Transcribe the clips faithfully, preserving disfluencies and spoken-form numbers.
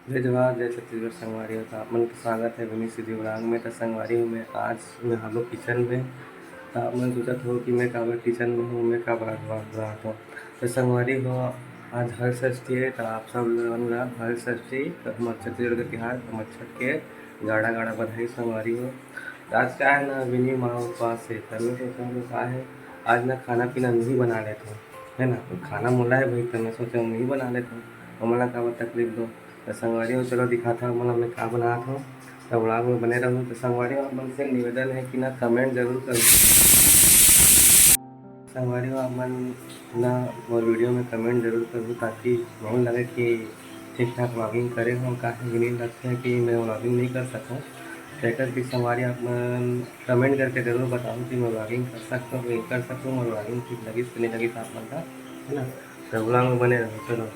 जय जोहार, जय छत्तीसगढ़ संगवारी हो। तो आप मन के स्वागत है विनीत सीधी vlog में। तो संगवारी हो, मैं आज मैं हालो किचन में। तो आप मन सोचत हो कि मैं काबर किचन में हूँ, मैं काबर vlog बनात हूँ। तो संगवारी हो, आज हल षष्ठी है, तो आप सब लोगन ला हल षष्ठी, तो हमर छत्तीसगढ़ के तिहार, तो मच्छर के गाड़ा गाड़ा बधाई संगवारी हो। तो आज का है ना, विनी माँ उपवास है, तो मैं सोचा हूँ का है, आज ना खाना पीना नहीं बना लेता हूँ, है ना। तो खाना मोला है भाई, तो मैं सोचा हूँ नहीं बना लेता हूँ, तो मोला काबर तकलीफ दो। तो संगवारी हो, चलो दिखाता हूँ, मतलब मैं का बनात हूँ। तो vlog में बने रहूँ। तो संगवारी हो, आप मन से निवेदन है कि ना comment जरूर करो। संगवारी हो, आप मन ना मोर video में comment जरूर करो, ताकि मोला लगे कि ठीक ठाक vlogging करे हो। काहे विनी लगथे कि मैं vlogging नहीं कर सकूँ, तो एकर की संगवारी आप मन comment करके जरूर बताओ कि मैं vlogging कर सकता हूँ, नहीं कर सकता हूँ, मोर vlogging ठीक लगिस कि नहीं लगिस आप मन का, है ना। तो vlog में बने रहो, चलो।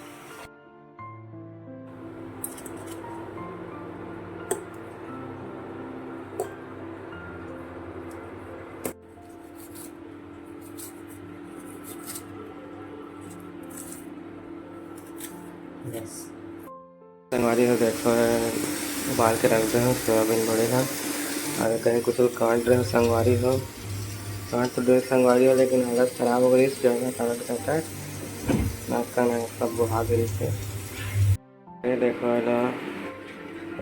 बस। संगवारी हो देखो, उबाल के रख दे हो सोयाबीन बड़े ह। अउ कहीं कुछ काट रहे हो संगवारी हो, काट तो दे संगवारी हो, लेकिन हालत खराब हो गई, ज्यादा काटत काटत नाक का नाक सब बुहा गई से। ये देखो, एला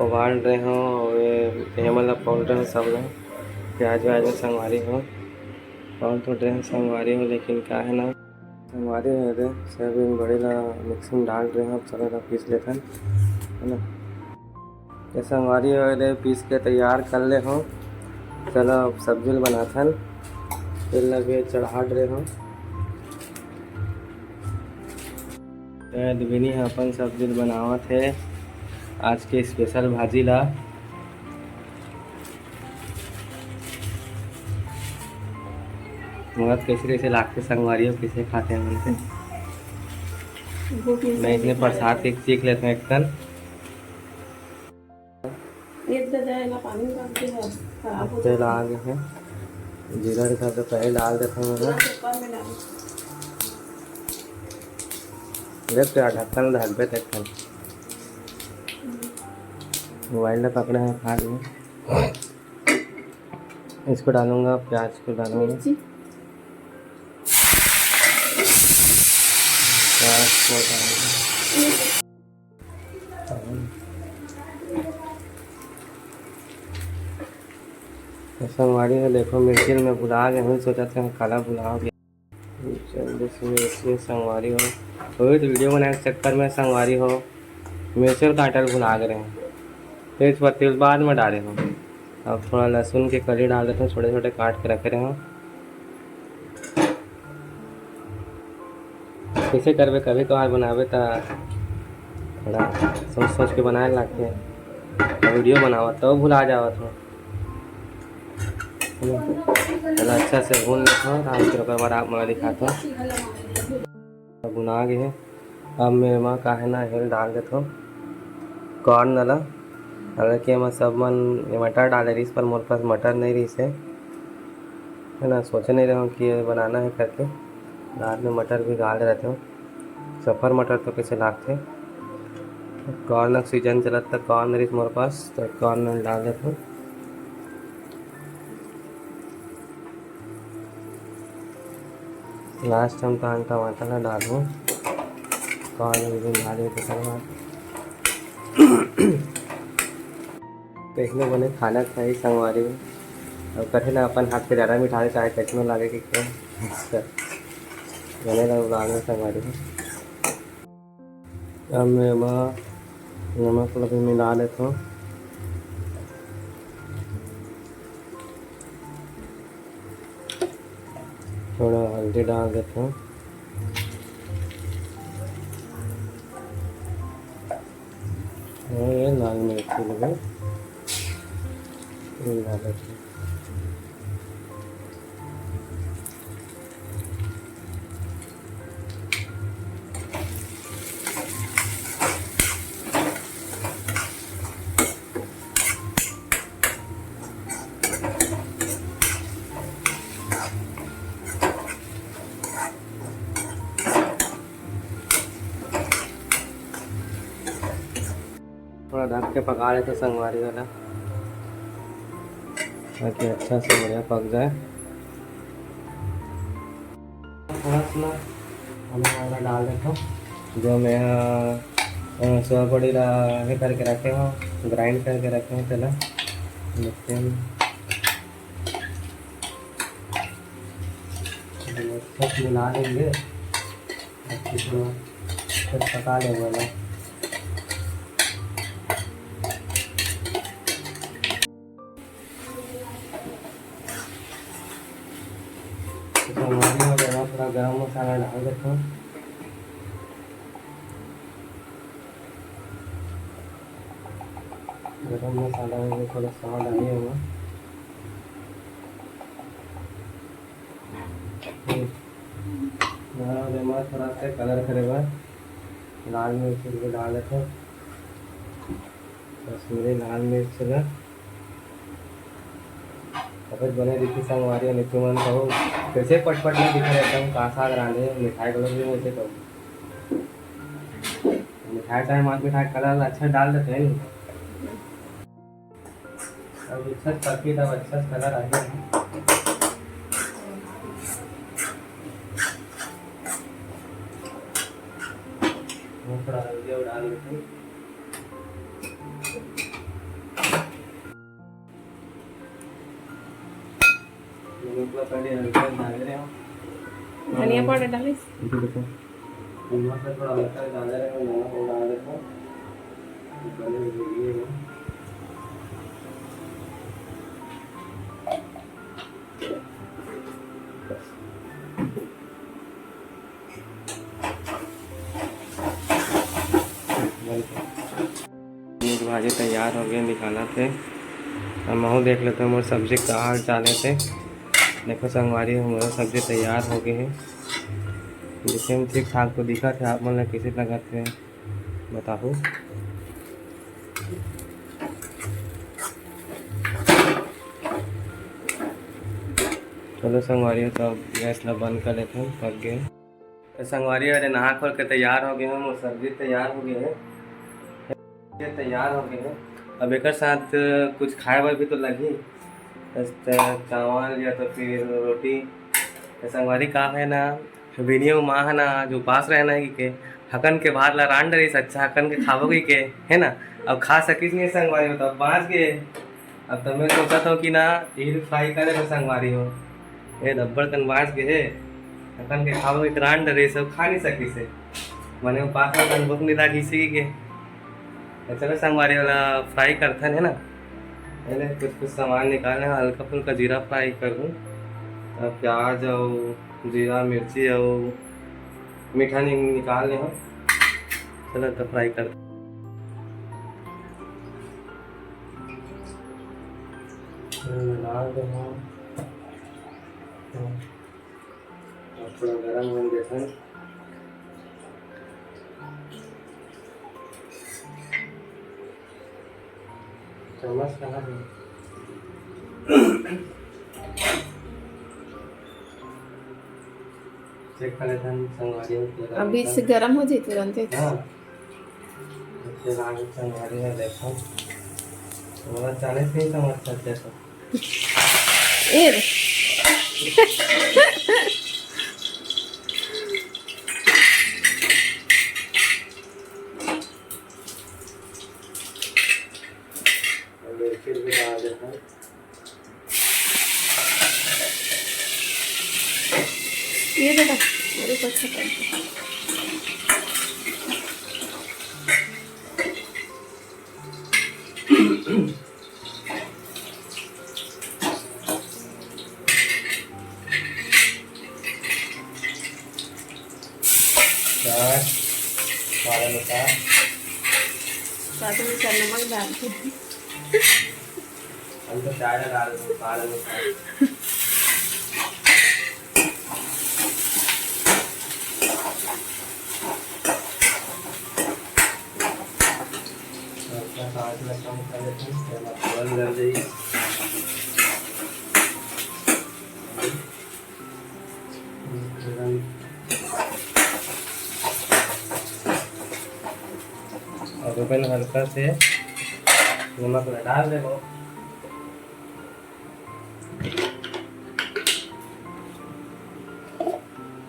उबाल रहे हो, ये, ये मतलब पाउडर है सब लोग, प्याज व्याज में संगवारी हो, पाउडर रहे संगवारी हो, लेकिन का है ना, संगवारी हो रे, सोयाबीन बड़ी ला मिक्सी में डाल रहे हो, अब चलो ला पीस लेथन, है ना। ये संगवारी हो रे, पीस के तैयार कर ले हो, चलो अब सब्जी ल बनाथन, तेल लगे चढ़ा रहे हो। शायद विनी ह अपन सब्जी ल बनावत हे, आज के special भाजी ला। मुहूर्त कैसे कैसे लागथे संगवारी हो, कैसे खाते हैं बोलते। मैं इसने प्रसाद के चीख लेते हैं एक कन। ये तो जाएगा, पानी डाल के है, खराब हो तेल जाएगा। आ गए हैं, जीरा के साथ तो पहले डाल देते हैं पूरा ना। कुकर में डाल। देख तो यार, ढक्कन ढक दे, ढक्कन। मोबाइल में पकड़े हैं हाथ में। इसको डालूंगा, प्याज को डालूंगा। मिर्ची। प्याज को डालूंगा। तो संगवारी हो, देखो मिर्ची में भुला गए हूँ, सोचा था काला भुला गया। जल्दी से मिर्ची संगवारी हो, वही तो video बनाए के चक्कर में संगवारी हो, मिर्ची काटल भुला गए हैं, तेज पत्ती बाद में डाले हो। अब थोड़ा लहसुन के कली डाल देते हैं, छोटे छोटे काट के रखे रहे हो। कैसे करबे, कभी कभार बनाबे त थोड़ा सोच सोच के बनाए लागथे। अब video बनावत तो भुला जावत हो। चलो अच्छा से भून लेथो, फिर ओकर बाद आप मोला दिखाथो। अब भुना गे हे। अब मैं एमा का हे ना, हेल डाल देथो corn ला। हालांकि एमा सब मन मटर डाले रहिस, पर मोर पास मटर नहीं रहिस हे, है ना, सोचे नहीं रहो कि ये बनाना है करके। बाद में मटर भी डाल देते हो। सफर मटर तो कैसे लागथे। Corn season चलत, त corn रहिस मोर पास, तो corn में डाल देते हो। Last हम तहन टमाटर ला डालबो, corn भी डाले तेकर बाद। कइसनो बने खाना खाही संगवारी हो। अब कथे ना, अपन हाथ के ज्यादा मिठाई चाहे कइसनो लागे कि क्या। बने रहो vlog में संगवारी हो। अब मैं एमा नमक ल भी मिला लेथों। थोड़ा हल्दी डाल देथों। और ये लाल मिर्ची लगे, ये डाल देथों। थोड़ा ढक के पका लेते संगवारी वाला, ताकि अच्छा से बढ़िया पक जाए। थोड़ा सा ना हमें वाला डाल देता हूँ, जो मैं, अ, सोयाबड़ी ला ये करके रखे हो, ग्राइंड करके रखे हो, चला देखते हैं। अच्छा से मिला लेंगे। अच्छे से फिर पका लेंगे ना। तो हमारे यहाँ गरम, थोड़ा गरम मसाला डाल देता हूँ। गरम मसाला में थोड़ा स्वाद आने होगा। हम्म। यहाँ पे मैं थोड़ा सा कलर करे बर लाल मिर्च भी डाल देते हैं। कश्मीरी लाल मिर्च ला सफेद बने दिखी संगवारी, नहीं तुमन कहो कैसे पटपट नहीं दिख रहे, एकदम का साग रांधे, मिठाई कलर भी वैसे कहो। मिठाई चाहे मात मिठाई कलर अच्छा डाल देते हैं नहीं। अब अच्छा सफेद, अब अच्छा कलर आ गया है। वो थोड़ा हल्दी और डाल देते हैं। नमक ला पहले हल्का डाल रहे हो। धनिया पाउडर डालिस। इधर देखो। नमक ला थोड़ा हल्का डाल रहे हो, नमक और डाल देते हो। बने हुए ये है। मीट भाजी तैयार हो गए, निकालत हे। अब महू देख लेते हैं मोर सब्जी का हाल चाल हे। देखो संगवारी, हमारा सब्जी तैयार हो गए है। देखे में ठीक ठाक तो दिखत हे, आप मन ला कैसे लगत हे बताहू। चलो संगवारी, तो अब गैस ला बंद कर लेते हैं, पक गए। तो संगवारी, अरे नहा खोल के तैयार हो गए हम, और सब्जी तैयार हो गए है, ये तैयार हो गए है। अब एक साथ कुछ खाए बर भी तो लगही, तो चावल या तो फिर रोटी। तो संगवारी, का है ना, वीडियो में माँ है ना, जो उपास रहे ना कि के, हकन के भात ला रांध डरिस, अच्छा हकन के खाबो कि के, है ना। अब खा सकिस नहीं संगवारी, तो अब बाँच गए। अब तो मैं सोचत हूँ कि ना, यही फ्राई करे तो संगवारी हो, ये रबड़ कन बाँच गए हे, हकन के खाबो कि के रांध डरिस, सब खा नहीं सकिस हे। मने उपास में कन भूख नहीं लागिस कि के। तो चलो संगवारी वाला फ्राई करथन, है ना। पहले कुछ कुछ सामान निकालना है, हल्का फुल्का जीरा फ्राई कर दूँ। अब प्याज और जीरा, मिर्ची और मीठा नि-, निकाल ले हम। चलो तो फ्राई कर। डाल दे हम। अब थोड़ा गरम होने देते हैं। चम्मच कहाँ है? चेक कर लेते हैं संगवारी हो, तेल अभी से गरम हो जाए तुरंत ही। हाँ। तेल आगे संगवारी हो, देखो। तुम्हारा चालीस नहीं समझ सकते तो। ए रे। और फिर भी डाल देता हूँ। ये बेटा, मेरे को अच्छा कर दे। प्याज, स्वाद अनुसार। स्वाद अनुसार नमक डाल के। हम तो चाय डाल दो, स्वाद अनुसार। अच्छा, पाँच मिनट कम कर देते हैं, फिर मसाला भी डाल देंगे। अपन हल्का से नमक ला डाल देबो।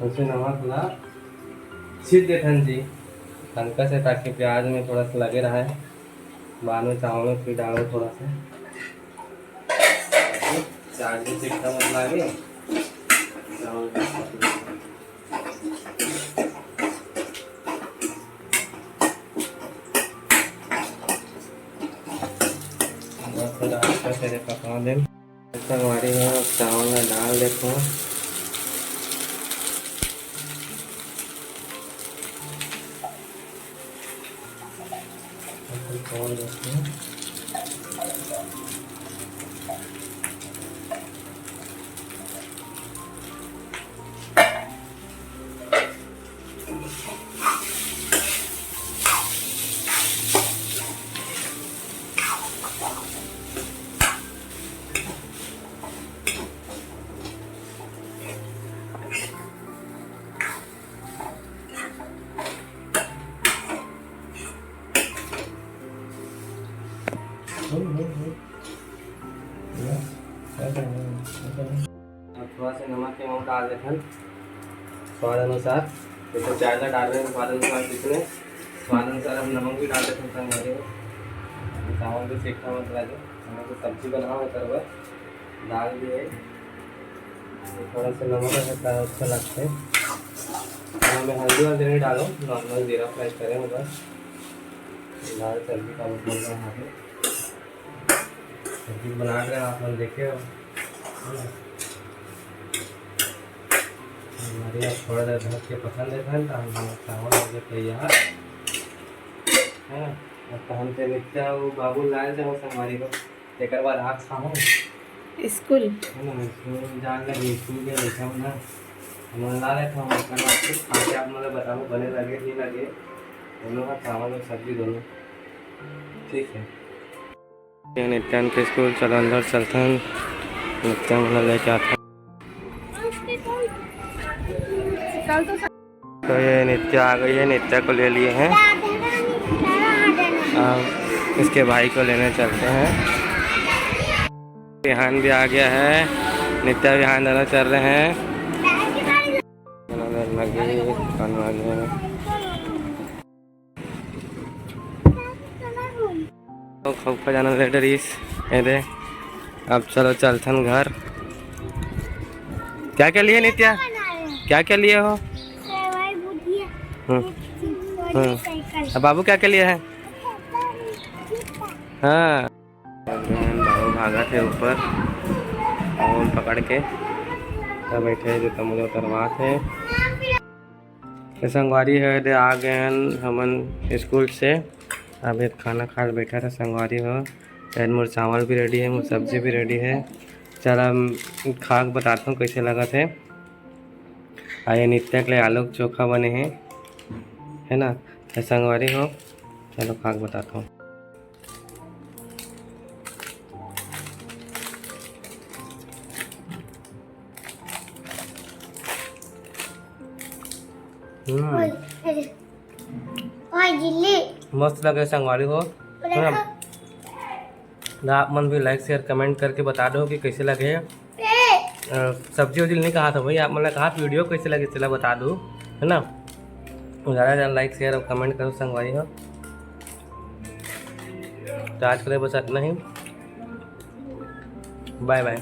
उसे नमक ला छीट देथन जी हल्का से, ताकि प्याज में थोड़ा सा लगे रहे। बाद में चावल में फिर डालो थोड़ा सा। प्याज में छिटका मत लागे। चावल में बस थोड़ा अच्छा से पका देन। संगवारी हो, चावल ला डाल देथों। अब थोड़ा सा नमक के अमाउंट डाल देथन स्वाद अनुसार। जैसे प्याज ला डाल रहे हैं स्वाद अनुसार, जितने स्वाद अनुसार हम नमक भी डाल देथन। संगवारी हो, चावल भी सीखना मत लगे, हम लोग तो सब्जी बनाओ है, दाल भी है, थोड़ा सा नमक रहता है, अच्छा लगता है। हमें हल्दी वल्दी नहीं डालो, नॉर्मल जीरा फ्राई करें बस। दाल सब्जी का मतलब है। सब्जी बना रहे हैं आप लोग, देखे हो, है ना? हमारे यहाँ थोड़ा देर ढक के पकन देते हैं, तो हम लोग चावल हो गए तैयार, है ना? अब तो हम ते नित्या वो बाबू लाए थे वो संगवारी को, तेकर बाद आप खाओ। स्कूल। है ना, स्कूल जान लगे, स्कूल के बैठा हूँ ना, हम ला लेता हूँ, ओकर बाद फिर खा के आप मतलब बताओ, बने लगे, नहीं लगे, दोनों का चावल और सब्जी दोनों। ठीक है। ये नित्यान के स्कूल, चलो अंदर चलथन, नित्या मन लेके आथन। तो ये नित्या आ गई है, नित्या को ले लिए हैं। अब इसके भाई को लेने चलते हैं। विहान भी आ गया है, नित्या विहान दोनों चल रहे हैं। दुकान वाले हैं। तो खौखा जाना लेट रहीस। ये दे, अब चलो चलथन घर। क्या क्या लिए नित्या? क्या क्या लिए हो? सेवई, भुजिया, हम्म। चिप्स, हम्म। साइकिल। अब बाबू क्या क्या लिए है? हाँ। बाबू भागा थे ऊपर फोन पकड़ के, तब बैठे जो तमुल उतरवा थे। तो संगवारी हो, दे आ गए हन हमन स्कूल से। अब ये खाना खा के बैठा था संगवारी हो। एन मोर चावल भी रेडी है, मोर सब्जी भी रेडी है। चल, हम खा के बताता हूँ कैसे लगा थे। आ ये नित्या के लिए आलू के चोखा बने हैं, है ना? तो संगवारी हो, चलो खा के बताता हूँ। हम्म। ओए, अरे। ओए, गिल्ली। मस्त लगे संगवारी हो, है ना? देखो। आप मन भी लाइक, शेयर, कमेंट करके बता दो कि कैसे लगे। ए। अ, सब्जी वब्जी नहीं कहा था भाई, आप मन ला कहा वीडियो कैसे लगे, चला बता दो, है ना? ज़्यादा से ज़्यादा लाइक, शेयर और कमेंट करो संगवारी हो। तो आज के लिए बस इतना ही। बाय बाय।